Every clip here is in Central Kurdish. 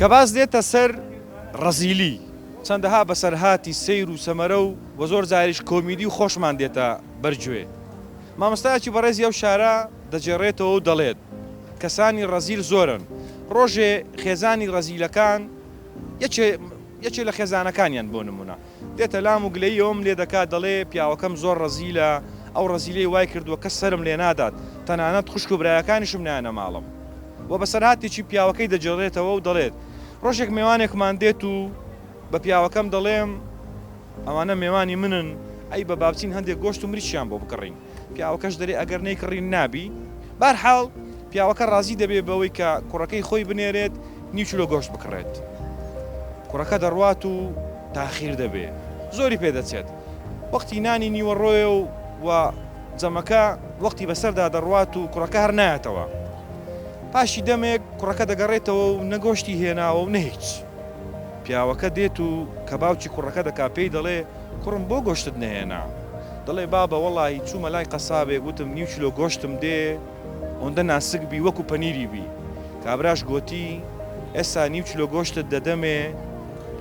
کە باس دێتە سەر ڕەزیلی، چەندەها بەسەرهاتی سەیر و سەمەرە و وە زۆر جاریش کۆمیدی و خۆشمان دێتە بەر گوێ. مامۆستایەکی بەڕێزی ئەو شارە دەگێڕێتەوە و دەڵێت، کەسانی ڕەزیل زۆرن، ڕۆژێ خێزانی ڕەزیلەکان یەکێ یەکێ لە خێزانەکانیان بۆ نموونە دێتە لام و گلەیی ئەوەم لێ دەکات دەڵێ پیاوەکەم زۆر ڕەزیلە، ئەو ڕەزیلەی وای کردووە کەس سەرم لێ نادات، تەنانەت خوشک و برایەکانیشم نایەنە ماڵم. و بەسەرهاتێکی پیاوەکەی دەگێڕێتەوە و دەڵێت، ڕۆژێک مێوانێکمان دێت و بە پیاوەکەم دەڵێم ئەوانە مێوانی منن، ئەی بە بابچین هەندێک گۆشت و مریشکیان بۆ بکڕین. پیاوەکەش دەرێ ئەگەر نەیکڕین نابی. بەهەرحاڵ پیاوەکە ڕازی دەبێ بەوەی کە کوڕەکەی خۆی بنێرێت نیو کیلۆ گۆشت بکڕێت. کوڕەکە دەڕوات و تاخیر دەبێ. زۆری پێ دەچێت. وەختی نانی نیوەڕۆیە و و جەمەکە وەختی بەسەردا دەڕوات و کوڕەکە هەر نایەتەوە. پاشی دەمێک کوڕەکە دەگەڕێتەوە و نە گۆشتی هێناوە و نە هیچ. پیاوەکە دێت و کە باوکی کوڕەکە دەکا پێی دەڵێ کوڕم بۆ گۆشتت نەهێنا؟ دەڵێ بابە وەڵاهی چوومە لای قەسابێک وتم نیو کیلۆ گۆشتم دێ ئۆندە ناسک بی وەکو پەنیری بی. کابراش گۆتی ئێستا نیو کیلۆ گۆشتت دەدەمێ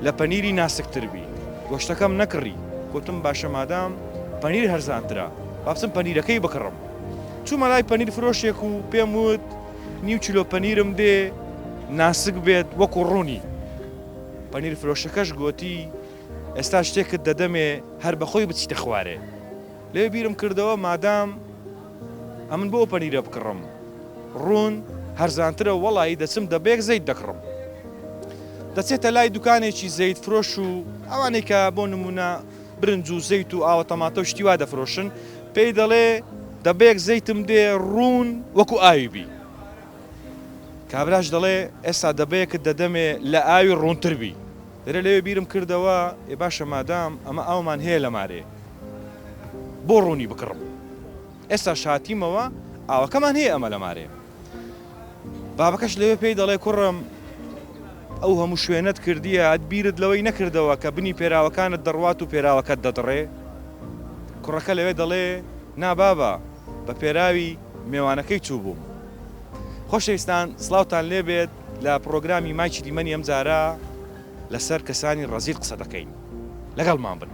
لە پەنیری ناسکتر بی. گۆشتەکەم نەکڕی. گۆتم باشە مادام پەنیر هەرزانترە با بچم پەنیرەکەی بکڕم. چوومە لای پەنیر فرۆشێک و پێم وت نیو کیلۆ پەنیرم دێ ناسک بێت وەکو ڕوونی. پەنیر فرۆشەکەش گۆتی ئێستا شتێکت دەدەمێ هەر بەخۆی بچیتە خوارێ. لەوێ بیرم کردەوە مادام ئەمن بۆ ئەو پەنیرە بکڕم ڕوون هەرزانترە وەڵایی دەچم دەبەیەک زەیت دەکڕم. دەچێتە لای دوکانێکی زەیت فرۆش و ئەوانەی کە بۆ نموونە برنج و زەیت و ئاوە تەماتە و شتی وا دەفرۆشن پێی دەڵێ دەبەیەک زەیتم دێ ڕوون وەکو ئاوی بی. کابراش دەڵێ ئێستا دەبەیەکت دەدەمێ لە ئاوی ڕوونتر بی. دەرێ لەوێ بیرم کردەوە ئێ باشە مادام ئەمە ئاومان هەیە لە مارێ بۆ ڕوونی بکڕم ئێستاش هاتیمەوە ئاوەکەمان هەیە ئەمە لە مارێ. بابەکەش لەوێ پێی دەڵێ کوڕم ئەو هەموو شوێنەت کردیە ئەت بیرت لەوەی نەکردەوە کە بنی پێراوەکانت دەڕوات و پێراوەکەت دەدڕێ؟ کوڕەکە لەوێ دەڵێ نا بابە بە پێراوی مێوانەکەی چووبووم. خۆشەویستان سڵاوتان لێبێت لە پڕۆگرامی مایکی دیمەنی ئەمجارە لەسەر کەسانی ڕەزیل قسە دەکەین لەگەڵمان بن.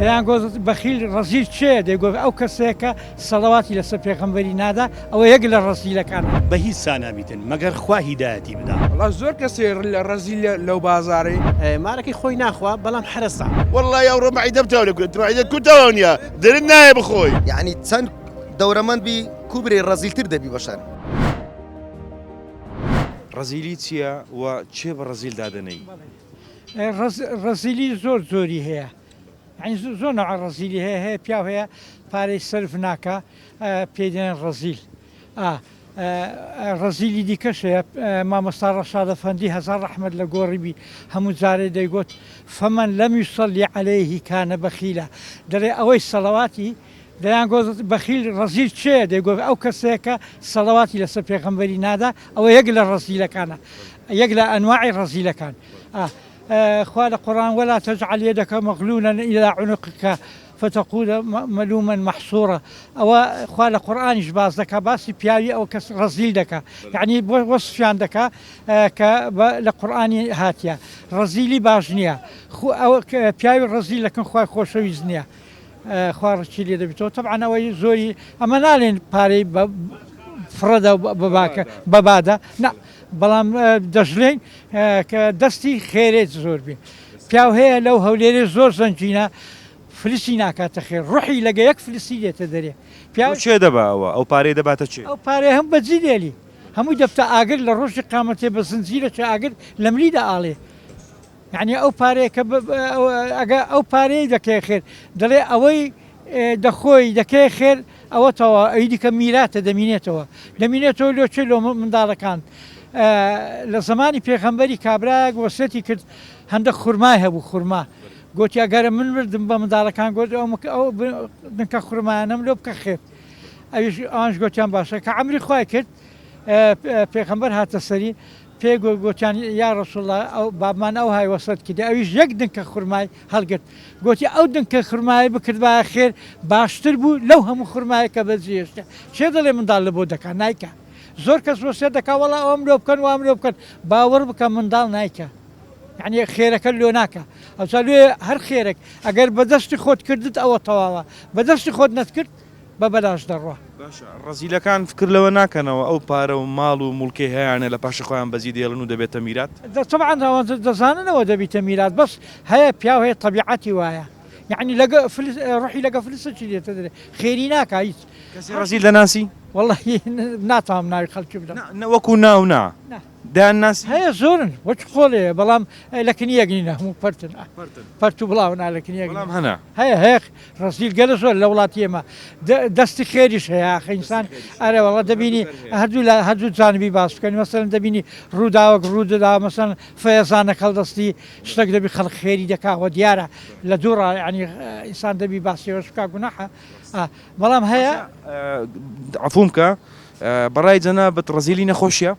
دەیان گۆت بەخیل ڕەزیل کێیە؟ دەیگۆت ئەو کەسەیە کە سەڵەواتی لەسەر پێغەمبەری نادا ئەوە یەک لە ڕەزیلەکانە. بە هیچ سانابیتن مەگەر خوا هیدایەتی بدا. وەڵا زۆر کەسێ ڕەزیل لەو بازارەی. مارەکەی خۆی ناخوا بەڵام حەرەسە. وەڵای ئەوڕۆ مەعیدەم تەواو نەکرد مەعیدە کو تەواو نیە درت نایە بخۆی. یەعنی چەند دەورەمەند بی کوبرێ ڕەزیلتر دەبی بەشەر. ڕەزیلی چیە و کێ بە ڕەزیل دادەنێی؟ ڕەزیلی زۆر جۆری هەیە یانی زۆر نەوع ڕەزیلی هەیە هەیە پیاو هەیە پارەی سەرف ناکا پێی دەڵێن ڕەزیل ئا ڕەزیلی دیکەش هەیە مامۆستا ڕەشاد ئەفەندی هەزار ڕەحمەت لە گۆڕی بی هەموو جارێ دەیگۆت فمن لم یصلی علیه کان بخیلا دەڵێ ئەوەی سەڵەواتی دەیان گۆت بەخیل ڕەزیل کێیە دەیگۆت ئەو کەسەیە کە سەڵەواتی لەسەر پێغەمبەری نادا ئەوە یەک لە ڕەزیلەکانە یەک لە ئەنواعی ڕەزیلەکان خوا لە قورئان ولا تجعل يدك مغلولا الى عنقك فتقول ملوما محسورا ئەوە خوا لە قورئانیش باس دەکا باسی پیاوی ئەو کەس ڕەزیل دەکا یعنی وەسفیان دەکا کە لە قورئانی هاتیە ڕەزیلی باش نییە پیاوی ڕەزیل لەکن خوای خۆشەویست نییە خوا ڕکی لێ دەبیتەوە تەبعەن ئەوەی زۆری ئەمە نالێن پارەی بە فڕەدە بەباکە بەبادە نا بەڵام دەشلێین کە دەستی خێرێت زۆر بێ پیاو هەیە لەو هەولێرێ زۆر زەنگینە فلسی ناکاتە خێر ڕحی لەگە یەک فلسی دێتە دەرێ پیاو چێ دەبا ئەوە ئەو پارەی دەباتە چێ ئەو پارەی هەم بەجی دێلی هەمووی دەبتە ئاگر لە ڕۆژی قامەتێ بە زنجیرە چ ئاگر لە ملی دەئاڵێ یەعنی ئەو پارەیە کە ئەگە ئەو پارەی دەکەی خێر دەڵێ ئەوەی دەخۆی دەکەی خێر ئەوە تەوا ئەوی دیکە میراتە دەمینێتەوە دەمینێتەوە لۆ چێ لۆ منداڵەکان لە زمانی پێغەمبەری کابرایەک وەسێتی کرد هەندە خورمای هەبوو خورما گوتی ئەگەرە من مردم بە منداڵەکان گوت ئەو دنکە خورمایانەم لۆ بکە خێر ئەویش ئەوانش گوتیان باشە کە عەمری خوای کرد پێغەمبەر هاتە سەری. پێ گۆ گۆتیان یا رسول اللە ئەو بابمان ئەوهای وەسەت کردی ئەویش یەک دنکە خورمای هەڵگرت گۆتی ئەو دنکە خورمایەی بکردبایە خێر باشتر بوو لەو هەموو خورمایە کە بەجێ هێشتە کێ دەڵێ منداڵ لە بۆ دەکا نایکا زۆر کەس وەسیەت دەکا وەڵا ئەوەم لۆ بکەن وام لۆ بکەن باوەڕ بکە منداڵ نایکا یعنی خێرەکە لۆ ناکا ئەوسا لۆ هەر خێرێک ئەگەر بەدەستی خۆت کردت ئەوە تەواوە بەدەستی خۆت نەتکرد بە بەلاش دەڕوا. باشە ڕەزیلەکان فکر لەوە ناکەنەوە ئەو پارە و ماڵ و موڵکەی هەیانە لە پاشی خۆیان بەجی دێڵن و دەبێتە میرات؟ دە تەبعەن ئەوان دەزانن ئەوە دەبیتە میرات بەس هەیە پیاو هەیە تەبیعەتی وایە یەعنی لەگە فلس ڕوحی لەگە فلسەکی دێتە دەرێ خێری ناکا هیچ. کەسی ڕەزیل دەناسی؟ وەڵاهی ناتوانم ناوی خەڵکی بدەم. نا وەکو ناو نا. نا. دەیانناسی؟ هەیە زۆرن وەک خۆڵێ بەڵام لە کنی یەک نین هەموو پەرتن پەرت و بڵاون لە کنی یەک بەڵام هەنە. هەیە هەیە ڕەزیل گەلە زۆر لە وڵاتی ئێمە دەستی خێریش هەیە ئاخە ئینسان ئەرێ وەڵا دەبینی هەردوو لە هەردوو جانبی باس بکەن مەسەلەن دەبینی ڕووداوەک ڕوو دەدا مەسەلەن فەیەزانەک هەڵدەستی شتێک دەبی خەڵک خێری دەکا وە دیارە لە دوو ڕا یانی ئینسان دەبی باسی ئەوەش بکا گوناحە بەڵام هەیە عەفووم کە بەڕای جەنابت ڕەزیلی نەخۆشیە؟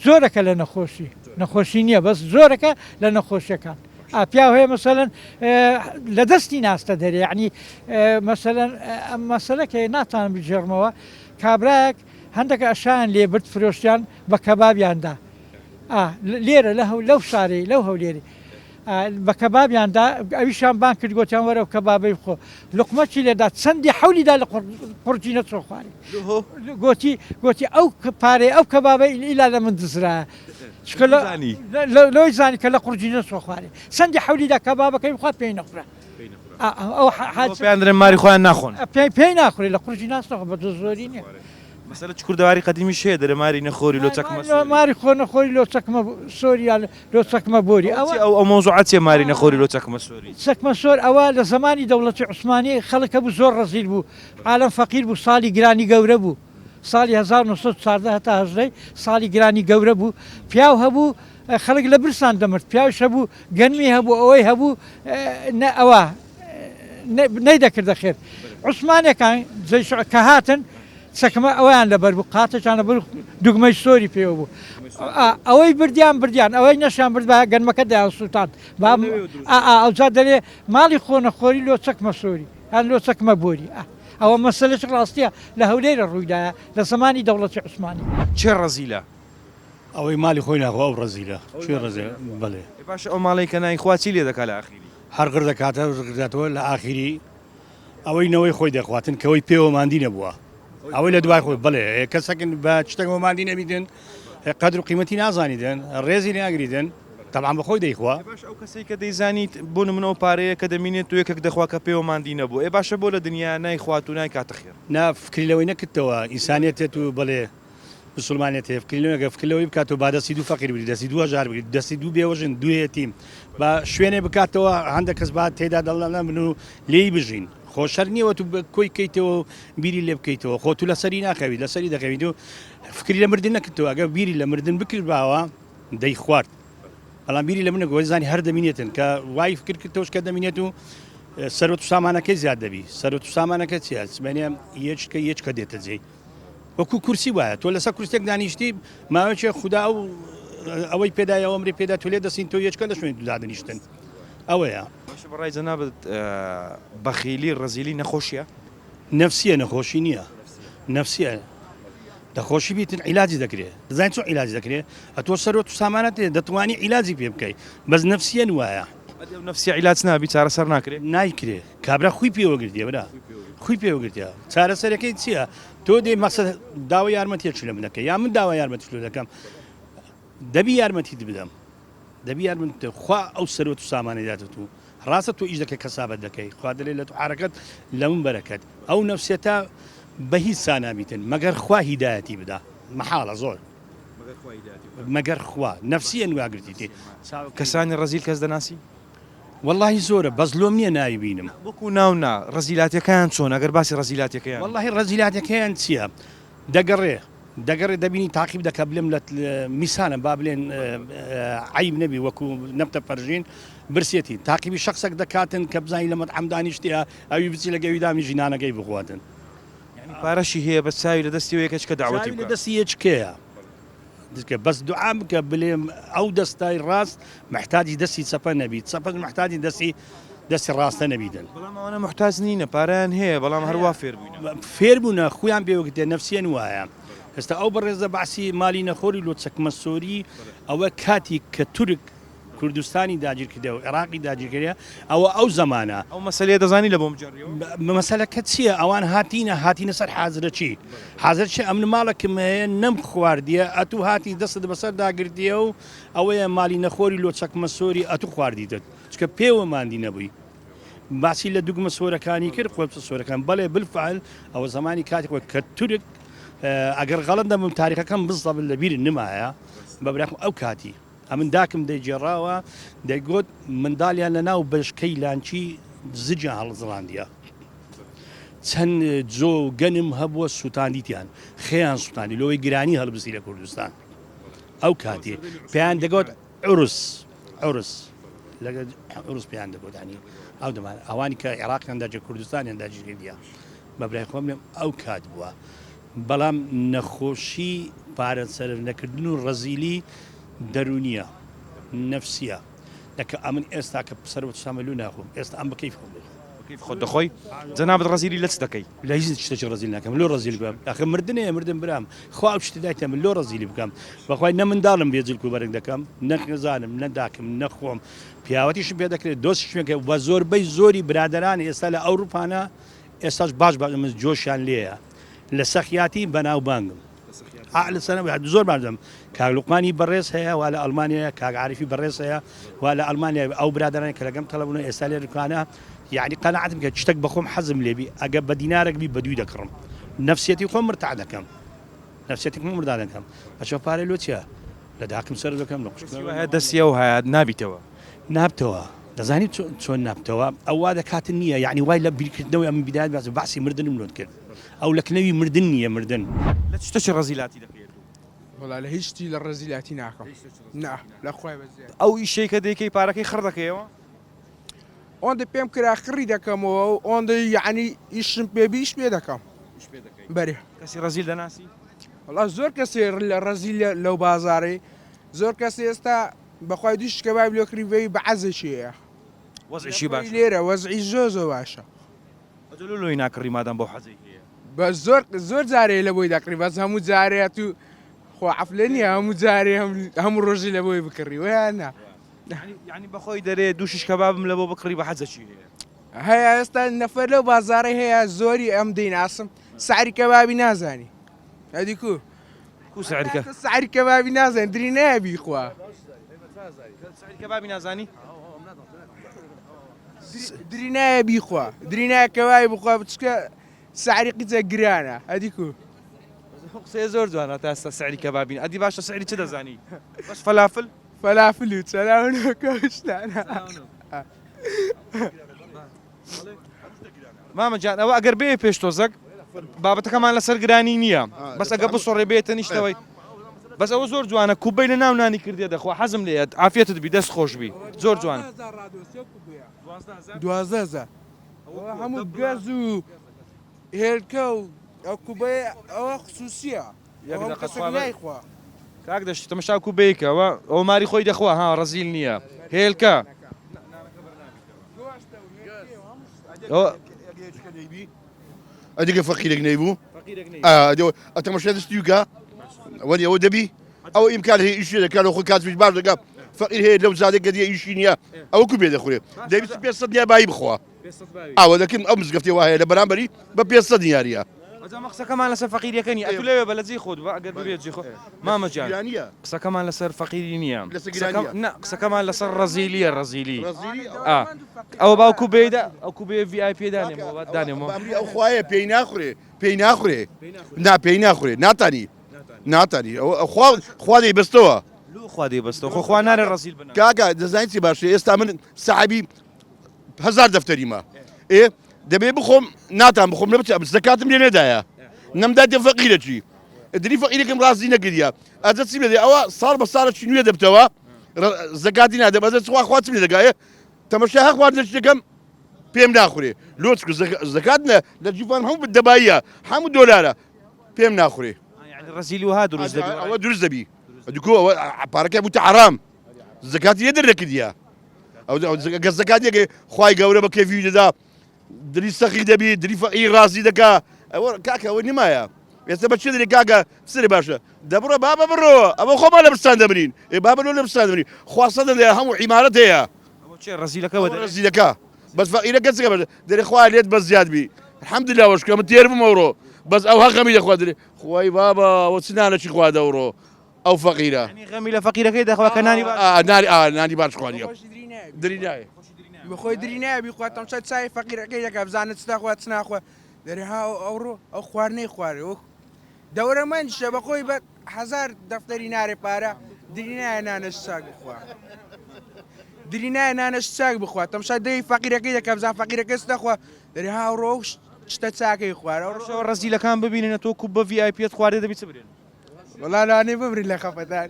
جۆرەکە لە نەخۆشی نەخۆشی نییە بەس جۆرەکە لە نەخۆشیەکان پیاو هەیە مەسەلەن لە دەستی ناستە دەرێ یعنی مەسەلەن ئەم مەسەلەکەی ناتوانم بگێڕمەوە کابرایەک هەندێک ئەشیان لێ برد فرۆشتیان بە کەبابیاندا لێرە لە لەو شارەی لەو هەولێری بە کەبابیان دا ئەویشیان بانگ کرد گۆتیان وەرە ئەو کەبابەی بخۆ لوقمەکی لێدا چەندی حەولی دا لە قوڕگی نەچۆ خوارێ گۆتی گۆتی ئەو پارەی ئەو کەبابەی ئیلا لە من دزرایە چونکە لەوەی زانی کە لە قوڕگی نەچۆ خوارێ چەندی حەولی دا کەبابەکەی بخوا پێی نەخورا ئەو پێیان دەڵێن ماری خۆیان ناخۆن پێی ناخورێ لە قوڕگی ناچنەوە بە زۆری نییە. مەسەلە چ کوردەواری قەدیمیش هەیە دەرێ ماری نەخۆری لۆ چەکمە سۆری. ماری خۆ نەخۆری لۆ چەکمە سۆری یا لۆ چەکمە بۆری ئەوە. ئەو ئەو مەوزوعە چیە ماری نەخۆری لۆ چەکمە سۆری؟ چەکمە سۆر ئەوە لە زەمانی دەوڵەتی عوسمانی خەڵک هەبوو زۆر ڕەزیل بوو عالەم فەقیر بوو ساڵی گرانی گەورە بوو ساڵی 1914 هەتا هەژدەی ساڵی گرانی گەورە بوو پیاو هەبوو خەڵک لە برسان دەمرد پیاویش هەبوو گەنمی هەبوو ئەوەی هەبوو نە ئەوە نەیدەکردە خێر عوسمانەکان جەیش کە هاتن چەکمە ئەویان لەبەر بوو قاتێکیان لەبەر دوگمەی سۆری پێوە بوو ئەوەی بردیان بردیان ئەوەی نەشیان برد بە گەنمەکە دەیان سووتان ئەوجا دەرێ ماڵی خۆنەخۆری لۆ چەکمە سۆری هەر لۆ چەکمە بۆری ئەوە مەسەلەش ڕاستیە لە هەولێرە ڕوویدایە لە زمانی دەوڵەتی عوسمانی. کێ ڕەزیلە؟ ئەوەی مالی خۆی ناخوا ئەو ڕەزیلە. کێ ڕەزیلە؟ بەڵێ. ئێ باشە ئەو ماڵەی کە نایخوا چی لێ دەکا لە ئاخیری؟ هەر غر دەکاتە غرداتەوە لە ئاخیری ئەوەی نەوەی خۆی دەخواتن کەوەی پێوە ماندی نەبووە ئەوەی لە دوای خۆی بڵێ کەسەکن بە شتێکەوە ماندی نەبیتن قەدر و قیمەتی نازانیدن ڕێزی ناگریدن تەبعەن بە خۆی دەیخوا. ئێ باشە ئەو کەسەی کە دەیزانیت بۆ نمونە ئەو پارەیە کە دەمینێت تۆ یەکێک دەخوا کە پێوە ماندی نەبووە ئێ باشە بۆ لە دنیا نایخوات و نایکاتە خێر؟ نا فکری لەوەی نەکردتەوە ئینسانیەتێت و بەڵێ مسوڵمانێت هەیە فکری لەوەی نەکرد فکر لەوەی بکاتەوە با دەستی دوو فەقیر بگری دەستی دوو هەژار بگری دەستی دوو بێوەژن دوو یەتیم با شوێنێ بکاتەوە هەندێک کەس با تێدا دەڵنە بن و لێی بژین خۆ شەر نییە تو کۆی کەیتەوە و بیری لێ بکەیتەوە خۆ تو لەسەری ناخەوی لەسەری دەخەویت و فکری لە مردن نەکردەوە ئەگەر بیری لە مردن بکردباوە دەیخوارد بەڵام بیری لە منە گۆی زانی هەر دەمینێتن کە وای فکر کردەوەش کە دەمینێت و سەرۆت و سامانەکەی زیاد دەبی سەرۆت و سامانەکە چیە سمێنێ یەچکە یەچکە دێتە جێی وەکو کورسی وایە تۆ لەسەر کورسێک دانیشتی ماوەیەکی خودا ئەو ئەوەی پێدای ئەو ئەمری پێدا تۆ لێ دەسین تۆ یەچکە لە شوێنی دادەنیشتن ئەوەیە. باشە بەڕای جەنابت بەخیلی ڕەزیلی نەخۆشیە؟ نەفسیە نەخۆشی نییە نەفسیە نەخۆشی بیتن عیلاجی دەکرێ دەزانین چۆن عیلاج دەکرێ ئەتۆ سەرۆت و سامانەت هەیە دەتوانی عیلاجی پێ بکەی بەس نەفسیەن وایە. ئەدی ئەو نەفسیە عیلاج نابی چارەسەر ناکرێ؟ نایکرێ کابرا خوی پێوە گرتیە برا خوی پێوە گرتیە چارەسەرەکەی چییە تۆ دێ مەسە داوای یارمەتیەکی لە من دەکەی یا من داوای یارمەتی لۆ دەکەم دەبی یارمەتیت بدەم دەبی یارمەتیت خوا ئەو سەرۆت و سامانەی داتە تو ڕاستە تۆ ئیش دەکەی کەسابەت دەکەی خوا دەلێ لە تو حرەکەت لە من بەرەکەت ئەو نەفسیەتە بە هیچ سانابیتن مەگەر خوا هیدایەتی بدا مەحاڵە زۆر مەگەر خوا نەفسیەن واگرتیتی کەسانی ڕەزیل کەس دەناسی؟ وەڵاهی زۆرە بەس لۆم نیە ناوی بینم. وەکو ناو نا ڕەزیلاتیەکەیان چۆنە ئەگەر باسی ڕەزیلاتیەکەیان. وەڵاهی ڕەزیلاتیەکەیان چیە دەگەڕێ دەگەڕێ دەبینی تاقیب دەکا بلێم لە میسانە با بلێن عەیب نەبی وەکو نەبتە پەرژین برسێتی تاقیبی شخصێک دەکاتن کە بزانی لە مەتعەم دانیشتیە ئەوی بچی لە گەوی دامنیشی نانەکەی بخواتن. یانی پارەشی هەیە بەس چاوی لە دەستی یەکەچکە دەعوەتی بکا. چاوی لە دەستی یەچکەیە. دکە بەس دوعا بکە بلێم ئەو دەستای ڕاست محتاجی دەستی چەپە نەبی چەپەش محتاجی دەستی دەستی ڕاستە نەبیتن. بەڵام ئەوانە موحتاج نینە پارەیان هەیە بەڵام هەروا فێر بووینە. فێر بوونە خویان پێوەگرتیە نەفسیەن وایە ئێستا ئەو بەڕێزە بەعسی مالی نەخۆری لۆ چەکمە سۆری ئەوە کاتی کە تورک کوردستانی داگیر کردە و عێراقی داگیر کردە ئەوە ئەو زەمانە. ئەو مەسەلەیە دەزانی لە بۆم جەڕیەوە؟ مەسەلەکە چیە ئەوان هاتینە هاتینە سەر حازرەچی حازرچی ئەمن ماڵەکم هەیە نەم خواردیە ئەتوو هاتی دەستت بەسەر داگرتیە و ئەوەیە مالی نەخۆری لۆ چەکمە سۆری ئەتوو خواردیتت چکە پێوە ماندی نەبووی باسی لە دوگمە سۆرەکانی کرد قۆپچە سۆرەکان بەڵێ بالفعل ئەوە زمانی کاتی خۆی کە تورک ئەگەر غەڵەت نەبم تاریخەکەم بزەبت لە بیر نمایە بە براخم ئەو کاتی ئەمن داکم دەیگێڕاوە دەیگۆت منداڵیان لە ناو بەشکەی لانکی زگیان هەڵزڕاندیە چەند جۆ و گەنم هەبووە سووتاندیتیان خێیان سووتاندی لەوەی گرانی هەڵبسی لە کوردستان ئەو کاتی پێیان دەگوت عروس عروس لەگە عروس پێیان دەگوت ینی ئەو دەمان ئەوانی کە عێراقیان داگیر کوردستانیان داگیر کردیە بە برای خۆم لێم ئەو کات بووە بەڵام نەخۆشی پارە سەرف نەکردن و ڕەزیلی دەروونیە نەفسیە دەکە ئەمن ئێستا کە سەروەت سامە لو ناخۆم ئێستا ئەم بە کەیف خۆم دەخۆم. بە کەیف خۆت دەخۆی؟ جەنابت ڕەزیلی لە چ دەکەی؟ لە هیچ شتێکی ڕەزیل ناکەم لۆ ڕەزیل بم ئاخر مردنێ مردن برام خوا ئەو شتە دایتە من لۆ ڕەزیلی بکەم بەخوای نە منداڵم بێ جلک و بەرگ دەکەم نە خێزانم نە داکم نە خۆم پیاوەتیشم پێ دەکرێت دۆستیشم پێ دەکرێت وە زۆربەی زۆری برادەران ئێستا لە ئەوروپانە ئێستاش باش باش من جۆشیان لێیە لە سەخیاتی بەناوبانگم ئا لە سەر زۆر باش دەم کاک لوقمانی بەڕێز هەیە وا لە ئەڵمانیا کاک عارفی بەڕێز هەیە وا لە ئەڵمانیا ئەو برادەرانی کە لەگەم تەڵەبوون ئێستا لێ دوکانە یعنی قەناعەتم کە شتێک بەخۆم حەزم لێبی ئەگە بە دینارێک بی بە دووی دەکڕم نەفسیەتی خۆم مرتاح دەکەم نەفسیەتی خۆم مرتاح دەکەم بەچە پارەی لۆ چیە لە داکم سەر دەکەم لە خوشکم دەستی ئەو هەیە نابیتەوە نابتەوە دەزانی چۆن نابتەوە ئەو وا دەکاتن نییە یعنی وای لە بیرکردنەوەی ئەم بیدایەت باس باسی مردنم لۆت کرد ئەو لە کنەوی مردن نییە مردن. لە چ شتەکی ڕەزیلاتی دەکەی ئەتوو؟ وەڵا لە هیچ شتی لە ڕەزیلاتی ناکەم نا لە خوای بەزیاد. ئەو ئیشەی کە دەیکەی پارەکەی خڕ دەکەیەوە؟ ئۆندە پێم کرا خڕی دەکەمەوە و ئۆندە یەعنی ئیشم پێ بی ئیش پێ دەکەم. ئیش پێ دەکەی. بەرێ. کەسی ڕەزیل دەناسی؟ وەڵا زۆر کەسێ ڕەزیل لەو بازاڕەی زۆر کەس ئێستا بەخوای دوو شت کەباب لۆ کڕی بەی بە عەزێکی هەیە. وەزعیشی باشە. لێرە وەزعی زۆر زۆر باشە. ئەجە لۆ لۆی ناکڕی مادام بەو حەزەی هەیە. بەس زۆر زۆر جارێ لە بۆی دەکڕی بەس هەموو جارێ تو خۆ عەفلە نییە هەموو جارێ هەموو ڕۆژی لە بۆی بکڕی وەیان نا. یانی بەخۆی دەرێ دوو شیش کەبابم لە بۆ بکڕی بە حەزەکی هەیە. هەیە ئێستا نەفەر لەو بازاڕەی هەیە زۆری ئەم دەیناسم سعری کەبابی نازانی ئەدی کو. کو سعری کە سعری کەبابی نازانی دری نایە بیخوا. سعری کەبابی نازانی؟ دری نایە بیخوا دری نایە کەبابی بخوا بچکە سعری قیچە گرانە ئەدی کو. قسەیە زۆر جوانە تا ئێستا سعری کەبابی ئەدی باشە سعری چ دەزانی؟ بەس فەلافل؟ فەلافل و چەلاونۆکە و شتانە. مامە جان ئەوە ئەگەر بێ پێش تۆزەک بابەتەکەمان لەسەر گرانی نییە بەس ئەگە بسۆڕێ بێتە نیشتەوەی بەس ئەوە زۆر جوانە کوبەی لە ناو نانی کردێ دەخوا حەزم لێ عافیەتت بی دەست خۆش بی زۆر جوان دوازدە هەموو گەز و هێلکە و ئەو کوبەیە ئەوە خسوسیە یەک دەقە تخوا بە کاک دەشتی تەمەشا کو بەیکە ئەوە ئەوە ماری خۆی دەخوا ها ڕەزیل نییە هێلکە ئەدیگە فەقیرێک نەیبوو ئەتەمەشا دەستی وکە وەری ئەوە دەبی ئەو ئیمکان هەیە ئیشی دەکات خۆ کاتیش باش دەکات فەقیر هەیە لەو زادە گەدیە ئیشی نییە ئەوە کو بێ دەخورێ دەبیست پێ نیە بایی بخوا ئاوە دەکەم ئەو مزگەفتی وا هەیە لە بەرامبەری بە 500 دیناریە. ئەجا مە قسەکەمان لەسەر فەقیریەکە نیە ئەتو لەوێ بە لە جێی خۆت بە ئەگەر ببێ جێی خۆت مامە گیان قسەکەمان لەسەر فەقیری نییە نا قسەکەمان لەسەر ڕەزیلیە ڕەزیلی ئا ئەوە باوکو بێدا ئەو کو بێ ڤی ئای پی دانێمەوە دانێمەوە ئەو خوایە پێی ناخورێ پێی ناخورێ نا پێی ناخورێ ناتانی ناتانی ئەوە خوا خوا دەیبەستەوە لۆ خوا دەیبەستەوە خۆ خوا نارێ ڕەزیل بن کاکە دەزانیت چی باشە ئێستا من سەعبی هەزار دەفتەریمە ئێ دەبێ بخۆم ناتان بخۆم لە بچ زەکاتم لێ نەدایە نەمداتێ فەقیرەکی دری فەقیرێکم ڕازی نەکردە ئەجە چی لێ ئەوە ساڵ بە ساڵە چی نوێ دەبتەوە زەکاتی نادەم ئەجە خوا خوا چم لێ دەگایە تەمەشا هەر خواردنە دەکەم پێم ناخورێ لۆچ زەکات نە لە جیفان هەموو دەباییە هەموو دۆلارە پێم ناخورێ ڕزیلی وها دروست دەبی ئەوە دروست دەبی. دکۆ ئەوە پارەکە بووتە حەرام زەکاتی لێ دەرنەکردیە ئەو گە زەکات یەکێ خوای گەورە بە کەفی دەدا دلی سەخی دەبی دلی فەقیر ڕازی دەکا ئەوە کاکە ئەوە نمایە ئێستا بە چێ دەری کاکە سری باشە دەبڕە بابە بڕۆ ئەوە خۆمان لە بستان دەبرین ئێ بابە لۆ لە بستان دەبرین خوا سەدە لێ هەموو عیمارەت هەیە ئەوە چێ ڕەزیلەکە وە دەرێ ڕەزیلەکە بەس فەقیرەکە چ بەس دەرێ خوا لێت بەس زیاد بی الحمدلله وشکرە من تێر بووم ئەوڕۆ بەس ئەو هەر غەمی دەخوا دەرێ خوای بابە ئەوە چ نانەکی خوا دەوڕۆ ئەو فەقیرە. یانی غەمی لە فەقیرەکەی دەخوا کە نانی باش. ئا نانی ئا نانی باش خواردیە. دری نایە. بەخۆی دری نایە بیخوا تەمشای چای فەقیرەکەی دەکا بزانە چ دەخوا چ ناخوا دەرێ ها ئەوڕۆ ئەو خواردنەی خوارێ وەک دەورەمەندیشە بەخۆی بە هەزار دەفتەری نارێ پارە دری نایە نانەش چاک بخوا دری نایە نانەش چاک بخوا تەمشای دەی فەقیرەکەی دەکا بزان فەقیرەکەی چ دەخوا دەرێ ها ئەوڕۆ ئەو شتە چاکەی خوارد ئەوڕۆ شەوە ڕەزیلەکان ببینن تۆ کوب بە ڤی ئای پیت خواردێ دەبی چ برێن. وەڵا لەوانەیە بمرین لە خەفەتان.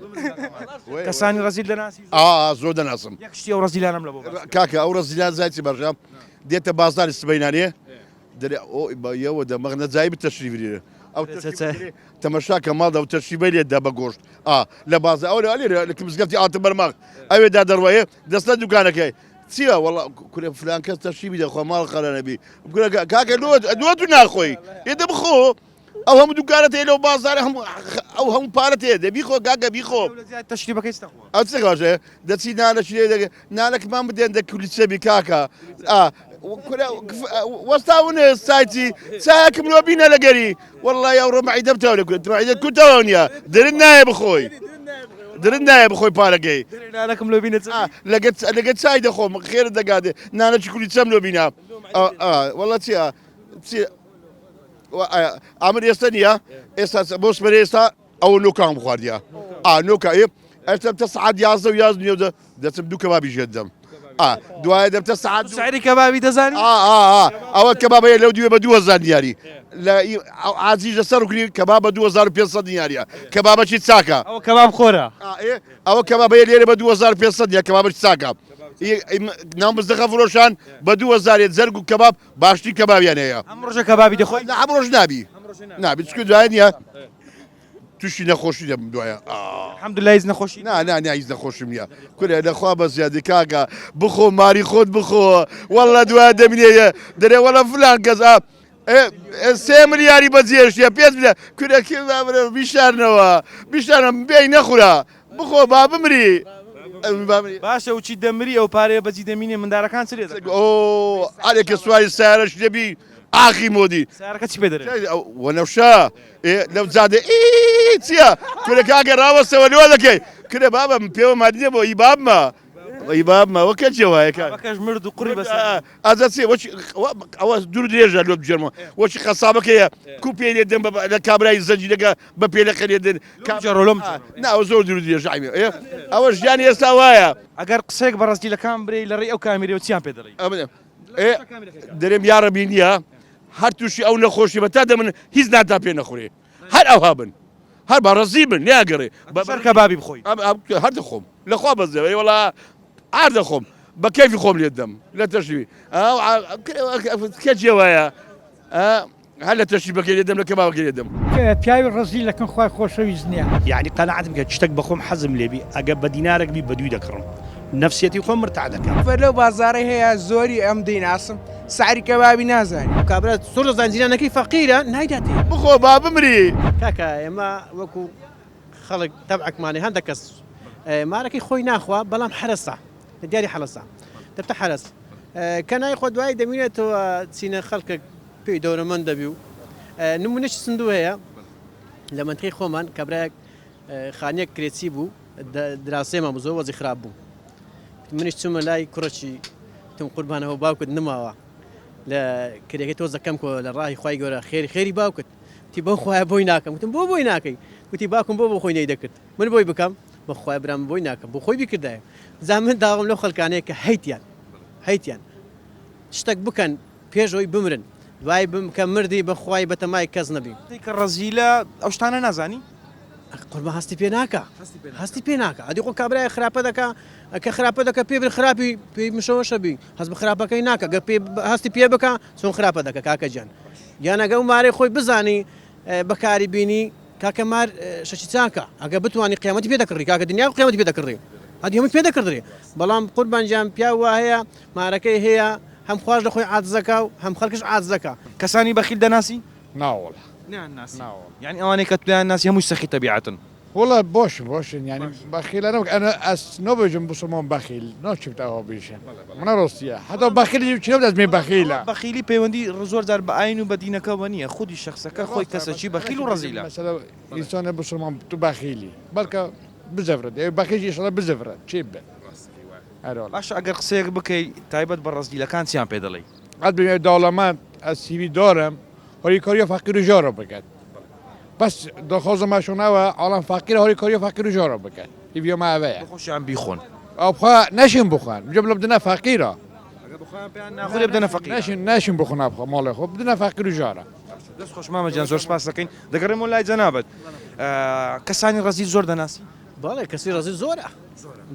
کەسانی ڕەزیل دەناسی؟ ئا زۆر دەناسم. یەک شتی ئەو ڕەزیلانەم لە بۆ باس کە. کاکە ئەو ڕەزیلان زای چی باشە دێتە بازاری سبەینانێ دەرێ ئۆ یەوە دەمەغ نەجای بتەشریف لێرە ئەو تەمەشا کە ماڵ ئەو تەشریفەی لێ دا بە گۆشت ئا لە بازار ئەو لێرە لە مزگەفتی ئاتە بەرماغ ئەوێ دا دەڕوایێ دەستە دوکانەکەی چییە وەڵا کورە فلان کەس تەشریفی دەخوا ماڵ خەرە نەبی کورە کاکە لۆ لۆ تو ناخۆی ئێ دە بخۆ ئەو هەموو دوکانەت هەیە لەو بازارە هەموو ئەو هەموو پارەت هەیە دە بیخۆ کاکە بیخۆ تەشریبەکەی چ دەخوا ئەو چ خۆشە دەچی نانەکی لێ دەگە نانەکمان بدێن دە کولیچە بی کاکە ئا کورە وەستاونێ سایتی چایەکم لۆ بینە لەگەری والله ئەوڕۆ مەعیدەم تاو لە کوێ مەعیدە کو تەواو نییە درن نایە بخۆی درن نایە بخۆی پارەکەی نانەکم لۆ بینە چ لەگە لەگە چای دەخۆم خێرت دەگاتێ نانەکی کولیچەم لۆ بینە والله چییە چی ئامر ئێستا نییە ئێستا بۆ سپەرێ ئێستا ئەوە نۆکان بخواردە ئا نۆکە ئێستا تە سعات 11 و 11 نیە دەچم دوو کەبابی ژێت دەم دوایە دەبتە سعات سعری کەبابی دەزانی ئەوە کەبابەیە لەو دوێ بە 2000 دیاری لە ئازیز لەسەر ڕکنی کەباب بە 2500 دیاریە کەبابەکی چاکە ئەوە کەباب خۆرە ئەوە کەبابەیە لێرە بە 2500 دیە کەبابەکی چاکە ناو مزدەخە فرۆشان بە 2000 زەرگ و کەباب باشترین کەبابیان هەیە. ئەم ڕۆژە کەبابی دەخۆی؟ نا ئەم ڕۆژ نابی نابی چکە دوایە نییە تووشی نەخۆشی دەبم دوایە الحمدلله هیچ نەخۆشی نا نا نا هیچ نەخۆشیم نییە کورە لەخوا بە زیادی کاکە بخۆ ماری خۆت بخۆ واللە دوایە دەمینێ دەرێ وەڵە فلان کەس ئا سێ ملیاری بەجێشتە پێ ملیار کورە کێ بیشارنەوە بیشارم بێی نەخورا بخۆ با بمری. باشە وچی دەمری ئەو پارەیە بەجی دەمینێ مندارەکان چ لێ دەکەن؟ ئۆ ئەرێ کە سواری سەیارەش دەبی ئاخی مۆدی. سەیارەکە چی پێ دەرێ؟ وەنەوشە ئێ لەو جادە ئی چییە؟ کورە کاکە ڕاوەستەوە لۆ دەکەی؟ کورە بابە من پێوە مادیە بۆ ئی بابمە ئی بابمە وە کەچێ وایە کاک. بابەکەش مرد و قوڕی بەسەر. ئەجا چیە وەچی ئەوە دوور درێژە لۆ بگێرمەوە وەچی قەسابەکەیە کو پێی لێ دەم لە کابرای زەنجیرەکە بە پێلەقە لێ دەن بگێڕۆ لۆم بگێڕۆ. نا ئەوە زۆر دوور درێژە عەیبە ئێ ئەوە ژیانی ئێستا وایە. ئەگەر قسەیەک بە ڕەزیلەکان برێی لە ڕێی ئەو کامیرەوە چیان پێ دەڵێی؟ ئێ دەرێم یاڕەبی نییە هەر تووشی ئەو نەخۆشی بە تا دەمن هیچ نانتان پێ نەخورێ هەر ئەوها بن هەر بە ڕەزی بن ناگەڕێ بە سەر کەبابی بخۆی هەر دەخۆم لەخوا بەزێ وەڵا ئار دەخۆم بە کەیفی خۆم لێت دەم لە تەشریبی کەچێ وایە هەر لە تەشریبەکەی لێ دەم لە کەبابەکەی لێ دەم. پیاوی ڕەزیل لە کن خوای خۆشەویست نیە. یەعنی قەناعەتم کە شتەک بەخۆم حەزم لێبی ئەگەر بە دینارەک بی بەدووی دەکڕم نەفسیەتی خۆم مرتاح دەکەم. فەر لەو بازاڕەی هەیە زۆری ئەم دەیناسم سعری کەبابی نازانی. کابرا زۆر دەزانی جیرانەکەی فەقیرە نایداتێ. بخۆ با بمری. کاکە ئێمە وەکو خەڵک تەبعەکمانێ هەندە کەس مارەکەی خۆی ناخوا بەڵام حەرەسە دیاری حەڵەسە دەبتە حەرەس کە نایخوا دوایی دەمینێتەوە چینە خەڵکێک پێی دەورەمەند دەبی و نمونەی سندوو هەیە لە مەنتقی خۆمان کابرایەک خانیەک کرێچی بوو دراوسێمان بوو زۆر وەزی خراپ بوو منیش چوومە لای کوڕەکی تم قوربانەوە باوکت نماوە لە کرێکەی تۆزە کەم کۆ لە ڕاهی خوای گەورە خێری خێری باوکت وتی بەو خوایە بۆی ناکەم وتم بۆ بۆی ناکەی وتی باوکم بۆ بۆ خۆی نەیدەکرد من بۆی بکەم بە خوای برام بۆی ناکەم بۆ خۆی بیکردایە جا من داوام لەو خەڵکانەیە کە هەیتیان هەیتیان شتەک بکەن پێش ئەوی بمرن دوای بم کە مردی بە خوای بەتەمای کەس نەبی. کە ڕەزیلە ئەو شتانە نازانی؟ قوربان هەستی پێ ناکا هەستی پێ ناکا ئەدی خۆ کابرای خراپە دەکا کە خراپە دەکە پێ بر خراپی پێی مشەوەشە بی هەست بە خراپەکەی ناکە گە پێ هەستی پێ بکە چۆن خراپە دەکە کاکە گیان گیان ئەگە ئەو مارەی خۆی بزانی بەکاری بینی. کاکە مار شەشی چاکە ئەگە بتوانی قیامەتی پێ دەکڕی کاکە دنیا و قیامەتی پێ دەکڕی هەدی هەمووی پێ دەکڕدرێ بەڵام قوربان گیان پیاو وا هەیە مارەکەی هەیە هەم خواش لە خۆی عاجزەکا و هەم خەڵکش عاجزەکا. کەسانی بەخیل دەناسی؟ ناوەڵا. نایان ناسی؟ یانی ئەوانەی کە تویان ناسی هەمووی سەخی تەبیعەتن. وەڵا باشن باشن یانی بەخیلە نەوەک ئەنە ئەس نابێژم بسڵمان بەخیل ناچبت ئەوها بێژم منە ڕاستیە حەتا بەخیل چ نەبێت ئەزمێ بەخیلە. بەخیلی پەیوەندی زۆر جار بە ئاین و بە دینەکەوە نییە خودی شەخسەکە خۆی کەسەکی بەخیل و ڕەزیلە. مەسەلە ئینسانە بسڵمان تو بەخیلی بەڵکە بزەفرەت ئەوێ بەخیل ئیشەڵا بزەفرەت چێ بێت ئەرێ وەڵا. باشە ئەگەر قسەیەک بکەی تایبەت بە ڕەزیلەکان چیان پێ دەڵێی؟ قەت بێ دەوڵەمەند ئەز هیویدارم هاریکاریە فەقیر و ژارە بکەت بەس داخوازمەشان ئەوە عاڵەم فەقیرە هاریکاریە فەقیر و ژارە بکەت هیویا مە ئەوەیە. بخۆشیان بیخۆن. ئەو بخوا نەشین بخۆن بجە بڵێ بدنە فەقیرە. ئەگەر بخۆیان پێیان ناخورێ بدەنە فەقیرە. نەشین نەشین بخۆن ئەبخۆ ماڵێ خۆ بدنە فەقیر و ژارە. دەست خۆش مامە گیان زۆر سپاس دەکەین دەگەڕێمەوە لای جەنابت کەسانی ڕەزیل زۆر دەناسی؟ بەڵێ کەسی ڕەزیل زۆرە.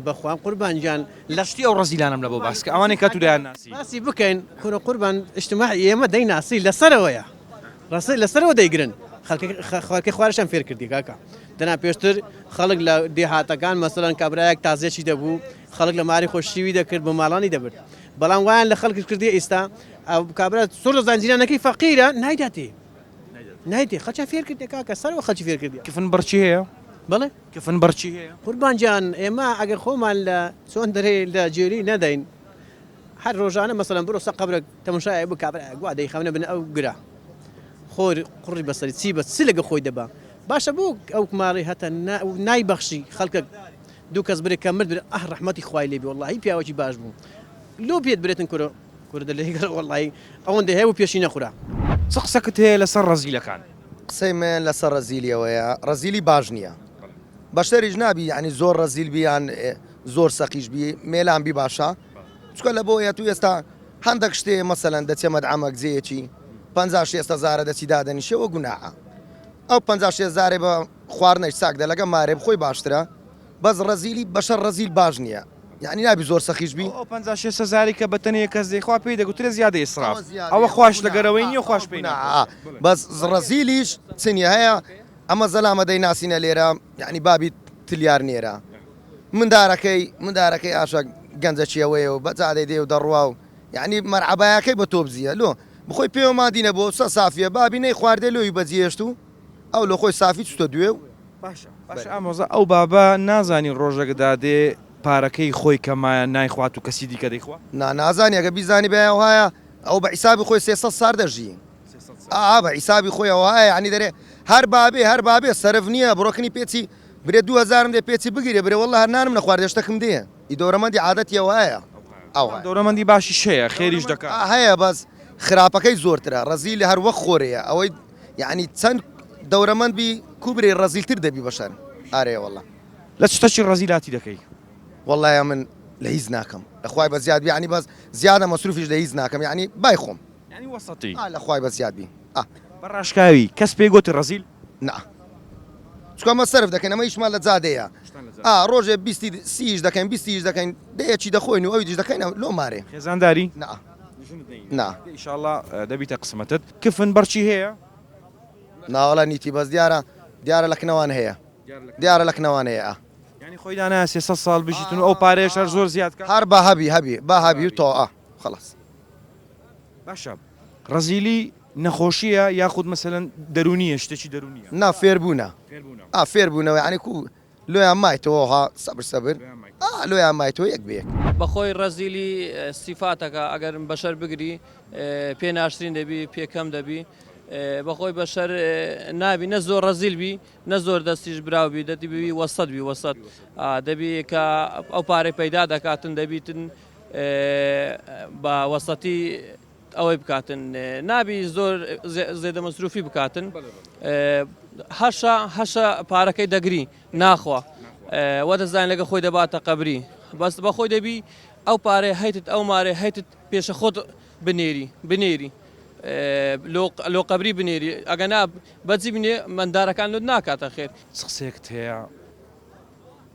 بەخوام قوربان گیان لە شتی ئەو ڕەزیلانەم لەبۆ باس کە ئەوانەی کە تو دەیان ناسی. باسی بکەین کورە قوربان ئیجتماعی ئێمە دەیناسی لەسەرەوەیە ڕاستە لەسەرەوە دەیگرن خەڵکی خوارشان فێر کردی کاکە دەنا پێشتر خەڵک لە دێهاتەکان مەسەلەن کابرایەک تازیەکی دەبوو خەڵک لە ماری خۆش شیوی دەکرد بۆ ماڵانی دەبرد بەڵام وایان لە خەڵکش کردی ئێستا کابرا زۆر دەزان جیرانەکەی فەقیرە نایداتێ نایدێ خەڵکیان فێر کردی کاکە سەرەوە خەڵکی فێر کردی. کفن بڕچی هەیە؟ بەڵێ. کفن بڕچی هەیە؟ قوربان گیان ئێمە ئەگەر خۆمان لە چۆن دەرێ لە جێری نەدەین هەر ڕۆژانە مەسەلەن بڕۆ سەر قەبرەک تەمەشایەک بکە کابرایەک وا دەیخەونە بن ئەو گرە خۆر قوڕی بەسەری چی بە چ لەگە خۆی دەبا باشە بۆ ئەو ماڵی هەتە نایبەخشی خەڵکەک دوو کەس برێ کە مرد برێ ئاه ڕەحمەتی خوای لێ بێ وەڵاهی پیاوەکی باش بوو لۆ پێت برێتن کورە کورە دە لێگەڕ وەڵاهی ئەوەندە هەیە بوو پێشی نەخورا. چ قسەکت هەیە لەسەر ڕەزیلەکان؟ قسەی من لەسەر ڕەزیلی ئەوەیە ڕەزیلی باش نییە بەشەریش نابی یعنی زۆر ڕەزیل بی یان زۆر سەقیش بی مێلان بی باشە چکە لە بۆ تو ئێستا هەندێک شتێ مەسەلەن دەچێ مەدعەمەک جێیەکی 50 شێست هەزارە دەچی دادەنیشەوە گوناحە ئەو 50 شێست هەزارێ بە خواردنەش چاک دە لەگە مارێ بخۆی باشترە بەس ڕەزیلی بەشەر ڕەزیل باش نییە یعنی نابی زۆر سەخیش بی ئەو 50 شێست هەزاری کە بە تەنێ کەس دەیخوا پێی دەگوترێ زیادە ئیسراف ئەوە خواش لەگەرەوەی نییە خواش پێی ناخۆشە بەس ڕەزیلیش چنی هەیە ئەمە زەلامە دەیناسینە لێرە یعنی بابی تلیار نێرە مندارەکەی مندارەکەی ئاشە گەنجەچیەوەیە و بە جادەی دێ و دەڕوا و یعنی مەرعەبایەکەی بە تۆبزیە لۆ بخۆی پێوە مادینە بۆ سە سافیە بابی نەی خواردێ لۆی بەجێهێشت و ئەو لۆ خۆی سافی چوتە دوێ و باشە باشە ئامۆزا ئەو بابە نازانی ڕۆژەک دادێ پارەکەی خۆی کە مایە نایخوات و کەسی دیکە دەیخوا؟ نا نازانی ئەگەر بیزانی بایە ئەوهایە ئەو بە حیسابی خۆی 300 سار دەژی ئا بە حیسابی خۆی ئەوهایە یعنی دەرێ هەر بابێ هەر بابێ سەرف نییە بڕۆکنی پێچی برێ دوو هەزارم دێ پێچی بگیرێ برێ واللە هەر نانم نەخواردێ شتەکم دێ ئی دەورەمەندی عادەتی ئەوهایە ئەوهایە. دەورەمەندی باشیش هەیە خێریش دەکا. ئا هەیە بەس خراپەکەی زۆرترە ڕەزیل هەر وەک خۆرەیە ئەوەی یعنی چەند دەورەمەند بی کو برێ ڕەزیلتر دەبی بەشەر ئارێ واللە. لە چ شتەکی ڕەزیلاتی دەکەی؟ وەڵا من لە هیچ ناکەم لە خوای بە زیاد بی یعنی بەس زیادە مەسروفیش لە هیچ ناکەم یعنی بای خۆم. یانی وەسەتی. ئا لە خوای بە زیاد بی ئا. بە ڕاشکاوی کەس پێی گۆتی ڕەزیل؟ نا چونکە ئەمە سەرف دەکەین ئەمە ئیشمان لە جادەیە ئا ڕۆژێ بیستی سی ئیش دەکەین بیستی ئیش دەکەین دەیەکی دەخۆین و ئەوی دیش دەکەین لۆ مارێ. خێزانداری؟ نا نا. ئیشاڵا دەبیتە قسمەتت. کفن بەڕچی هەیە؟ ناوەڵا نیتی بەس دیارە دیارە لە کنەوان هەیە دیارە لە کنەوان هەیە ئا. یانی خۆی دانایە 300 ساڵ بژیتن و ئەو پارەیەش هەر زۆر زیاد کات؟ هەر با هەبی هەبی با هەبی و تۆ ئا خەڵاس. باشە ڕەزیلی نەخۆشیە یاخود مەسەلەن دەرونیە شتێکی دەرونیە؟ نا فێربوونە ئا فێربوونەوە یانی کو لۆیان مایتەوە ها سەبر سەبر ئا لۆیان مایتەوە یەک بە یەک. بەخۆی ڕەزیلی سیفاتەکە ئەگەر بەشەر بگری پێ ناشرین دەبی پێ کەم دەبی بەخۆی بەشەر نابی نە زۆر ڕەزیل بی نە زۆر دەستیش براو بی دەتی بی وەسەت بی وەسەت دەبی کە ئەو پارەی پەیدا دەکاتن دەبیتن بە وەسەتی ئەوەی بکاتن نابی زۆر زێدە مەسروفی بکاتن هەشە هەشە پارەکەی دەگری ناخوا وە دەزانین لەگە خۆی دەباتە قەبری بەس بەخۆی دەبی ئەو پارەی هەیتت ئەو مارەی هەیتت پێشە خۆت بنێری بنێری لۆ قەبری بنێری ئەگەنا بەجی بنێ مندارەکان لۆت ناکاتە خێر. چ قسەیەکت هەیە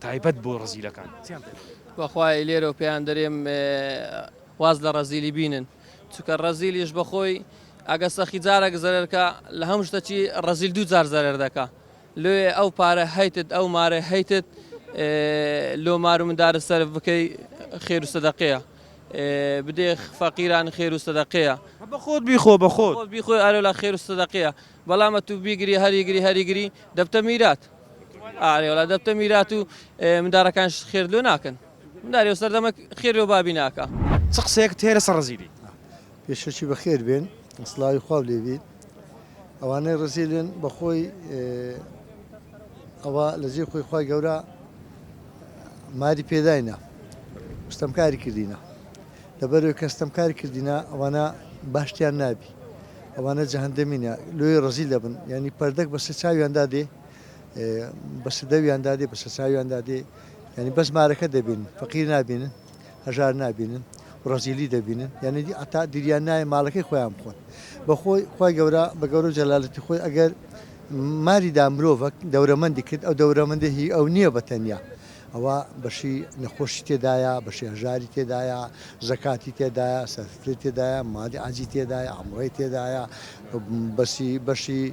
تایبەت بۆ ڕەزیلەکان چیان پێ بڵێ؟ بەخوای لێرەوە پێیان دەرێم واز لە ڕەزیلی بینن چونکە ڕەزیلیش بەخۆی ئەگە سەخی جارێک زەرەرکە لە هەموو شتەکی ڕەزیل دوو جار زەرەر دەکا. لۆیێ ئەو پارە هەیتت ئەو مارە هەیتت لۆ مار و مندارت سەرف بکەی خێر و سەدەقەیە بدێ فەقیران خێر و سەدەقەیە. بە خۆت بیخۆ بە خۆت. خۆت بیخۆی ئەرێ خێر و سەدەقەیە بەڵام ئەتوو بیگری هەریگری هەریگری دەبتە میرات ئارێ وەڵا دەبتە میرات و مندارەکانش خێرت لۆ ناکەن منداری ئەو سەردەمە خێر لۆ بابی ناکا. چ قسەیەکت هەیە لەسەر ڕەزیلی؟ پێشەکی بەخێر بێن سڵاوی خواو لێبی ئەوانەی ڕزیلن بەخۆی ئەوە لە جێی خۆی خوای گەورە ماری پێداینە ستەمکاری کردینە لەبەرەوەی کە ستەمکاری کردینە ئەوانە باشتیان نابی ئەوانە جەهەندەمینە لۆی ڕزیل دەبن یعنی پەردەک بەسەر چاویاندا دێ بەسەر دەویاندا دێ بەسەر چاویاندا دێ یعنی بەس مارەکە دەبین فەقیر نابینن هەژار نابینن و ڕەزیلی دەبینن یانی دی عەتا دیریان نایە ماڵەکەی خۆیان بخۆن بەخۆی خوای گەورە بە گەورە و جەلالەتی خۆی ئەگەر ماری دا مرۆڤەک دەورەمەندی کرد ئەو دەورەمەندە هی ئەو نییە بە تەنیا ئەوە بەشی نەخۆشی تێدایە بەشی هەژاری تێدایە زەکاتی تێدایە سەرفری تێدایە مالی عەجی تێدایە عەمڕەی تێدایە بەسی بەشی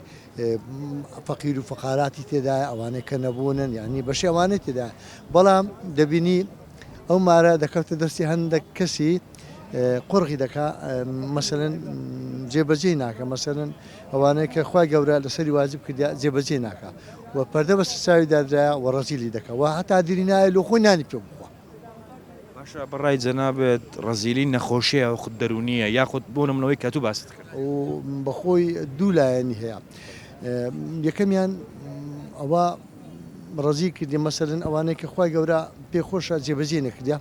فەقیر و فەقاراتی تێدایە ئەوانەی کە نەبوونن یانی بەشی ئەوانەی تێدایە بەڵام دەبینی ئەو مارە دەکەوتە دەستی هەندێک کەسی قۆرغی دەکا مەسەلەن جێبەجێی ناکە مەسەلەن ئەوانەی کە خوای گەورە لەسەری واجب کردیا جێبەجێ ناکا و پەردە بەسەر چاوی دادرایە و ڕەزیلی دەکا و هەتا دیری نایە لۆ خۆی نانی پێ بخوا. باشە بەڕای جەنابت ڕەزیلی نەخۆشیە یاخود دەروونیە یاخود بۆ نمونەوەی کە تو باست کرد؟ و بەخۆی دوو لایەنی هەیە یەکەمیان ئەوە ڕەزی کردی مەسەلەن ئەوانەی کە خوای گەورە پێ خۆشە جێبەجێ نەکردە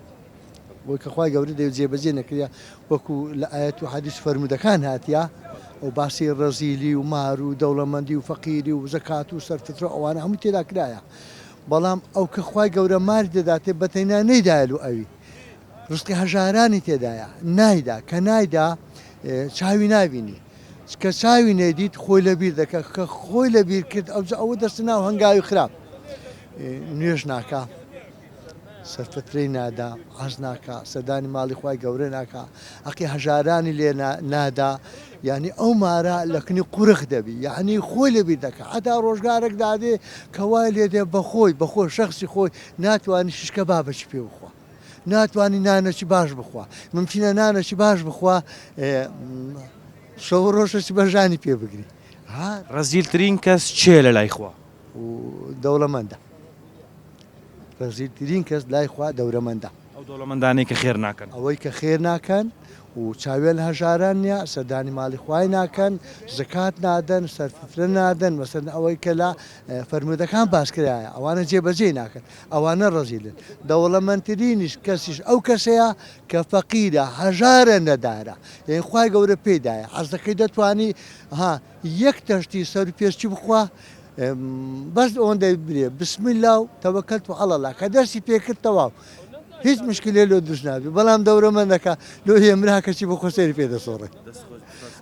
وەک کە خوای گەورە دەیەوێت جێبەجێ نەکردە وەکو لە ئایەت و حەدیث فەرموودەکان هاتیە و باسی ڕەزیلی و مار و دەوڵەمەندی و فەقیری و زەکات و سەرفترە ئەوانە هەموو تێدا کرایە بەڵام ئەو کە خوای گەورە ماری دەداتێ بەتەنیا نەیدایە لۆ ئەوی ڕزقی هەژارانی تێدایە نایدا کە نایدا چاوی نابینی کە چاوی نەیدیت خۆی لەبیر دەکا کە خۆی لەبیر کرد ئەوجا ئەوە دەستە ناو هەنگاوی خراپ نوێژ ناکا سەرفترەی نادا عەز ناکا سەردانی ماڵی خوای گەورە ناکا حەقی هەژارانی لێ نادا یعنی ئەو مارە لە کنی قورخ دەبی یعنی خۆی لەبیر دەکا هەتا ڕۆژگارێک دادێ کە وای لێ دێ بەخۆی بەخۆی شەخسی خۆی ناتوانانی شیشکە بابەکی پێ بخوا ناتوانی نانەکی باش بخوا ممکنە نانەکی باش بخوا شەو ڕۆژەکی بە ژانی پێ بگری ها. ڕەزیلترین کەس کێیە لە لای خوا؟ و دەوڵەمەندە ڕەزیلترین کەس لای خوا دەورەمەندە. ئەو دەوڵەمەندانەی کە خێر ناکەن. ئەوەی کە خێر ناکەن و چاویان لە هەژاران نیە، سەردانی ماڵی خوای ناکەن، زەکات نادەن، سەرفرە نادەن، مەسەلەن ئەوەی کە لە فەرموودەکان باس کرایە ئەوانە جێبەجێی ناکەن، ئەوانە ڕەزیلن. دەوڵەمەندترینیش کەسیش ئەو کەسەیە کە فەقیرە، هەژارە، نەدارە. یانی خوای گەورە پێی دایە، حەزدەکەی دەتوانی ها یەک تەشتی سەروپێستی بخوا، بەس ئەوەندەی برێ بسم اللە و توکلت علی اللە کە دەستی پێکرد تەواو هیچ مشکلێ لۆ دروست نابی بەڵام دەورەمەندەکە لۆ هێمرا کەچی بۆ خۆ سەیری پێ دەسۆڕێ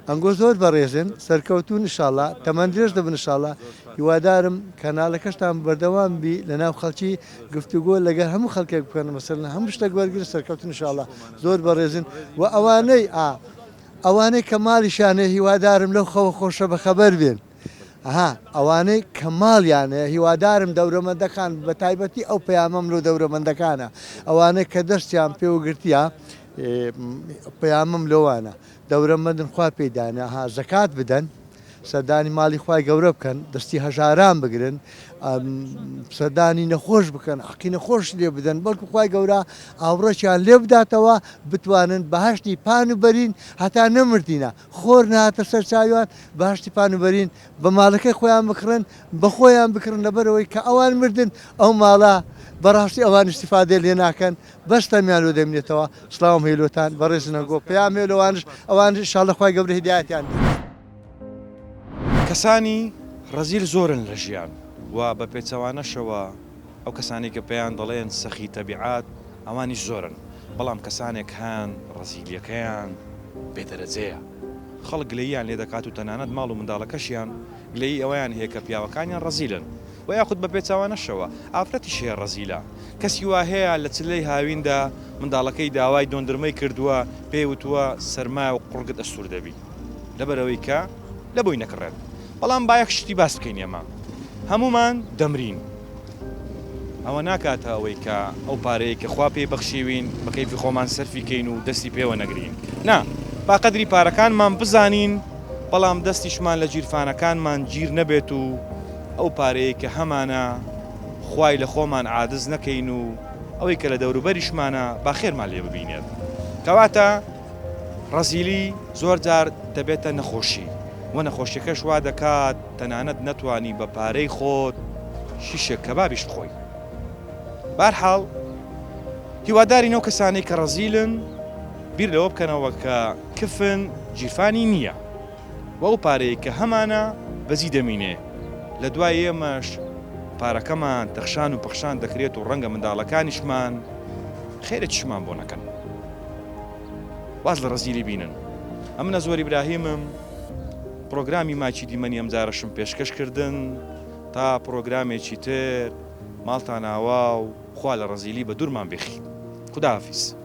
ئەنگۆ زۆر بەڕێزن سەرکەوتون انشاءاللە تەمەن درێژ دەبن انشاءاللە هیوادارم کەنالەکەشتان بەردەوام بی لەناو خەڵکی گفتوگۆ لەگەر هەموو خەڵکێک بکەن مەسەلەن هەموو شتێک وەرگرن سەرکەوتن انشاءاللە زۆر بەڕێزن و ئەوانەی ئا ئەوانەی کە ماڵیشیان هەیە هیوادارم لەو خەوە خۆشە بەخەبەر بێن ئەها ئەوانەی کە ماڵیان هەیە هیوادارم دەورەمەندەکان بەتایبەتی ئەو پەیامەم لۆ دەورەمەندەکانە ئەوانەی کە دەستیان پێوە گرتیە پەیامم لۆوانە دەورەمەندن خوا پێی دانە ها زەکات بدەن سەردانی ماڵی خوای گەورە بکەن دەستی هەژاران بگرن سەردانی نەخۆش بکەن حەقی نەخۆش لێ بدەن بەڵکو خوای گەورە ئاوڕەکیان لێ بداتەوە بتوانن بەهشتی پان و بەرین هەتا نەمردینە خۆر نەهاتە سەر چاویان بەهەشتی پان و بەرین بە ماڵەکەی خۆیان بکڕن بە خۆیان بکڕن لەبەرئەوەی کە ئەوان مردن ئەو ماڵە بەڕاستی ئەوان ئیستیفادەی لێ ناکەن بەس تەمیان لۆ دەمینێتەوە سڵاوم هەیە لۆتان بەڕێزن ئەنگۆ پەیام هەیە لەوانش ئەوانش ئیشاڵڵە خوای گەورە هیدایەتیان بدات. کەسانی ڕەزیل زۆرن لە ژیان و بە پێچەوانەشەوە ئەو کەسانەی کە پێیان دەڵێن سەخی تەبیعات ئەوانیش زۆرن، بەڵام کەسانێک هەن ڕەزیلیەکەیان بێ دەرەجەیە، خەڵک گلەییان لێ دەکات و تەنانەت ماڵ و منداڵەکەشیان گلەیی ئەوەیان هەیە کە پیاوەکانیان ڕەزیلن و یاخود بە پێچەوانەشەوە ئافرەتیش هەیە ڕەزیلە، کەسی وا هەیە لە چلەی هاویندا منداڵەکەی داوای دۆندرمەی کردووە پێی وتووە سەرمایە و قوڕگت ئەستوور دەبی لەبەرئەوەی کە لە بۆی نەکڕێت. بەڵام با یەک شتی باس بکەین ئێمە. هەموومان دەمرین. ئەوە ناکاتە ئەوەی کە ئەو پارەیەی کە خوا پێی بەخشیوین بە کەیفی خۆمان سەرفی کەین و دەستی پێوە نەگرین. نا، با قەدری پارەکانمان بزانین، بەڵام دەستیشمان لە گیرفانەکانمان گیر نەبێت و ئەو پارەیەی کە هەمانە خوای لە خۆمان عادز نەکەین و ئەوەی کە لە دەوروبەریشمانە با خێرمان لێ ببینێت. کەواتە ڕەزیلی زۆر جار دەبێتە نەخۆشی و نەخۆشیەکەش وا دەکات تەنانەت نەتوانی بە پارەی خۆت شیشێک کەبابیش بخۆی. بەهەرحاڵ هیوادارین ئەو کەسانەی کە ڕەزیلن بیر لەوە بکەنەوە کە کفن گیرفانی نییە و ئەو پارەیەی کە هەمانە بەجی دەمینێ لە دوای ئێمەش پارەکەمان تەخشان و پەخشان دەکرێت و ڕەنگە منداڵەکانیشمان خێرێکیشمان بۆ نەکەن. واز لە ڕەزیلی بینن. ئەمن ئەزوەر ئیبراهیمم پڕۆگرامی ماکی دیمەنی ئەمجارەشم پێشکەش کردن تا پڕۆگرامێکی تر ماڵتان ئاوا و خوا لە ڕەزیلی بە دوورمان بێخی. خوداحافیز.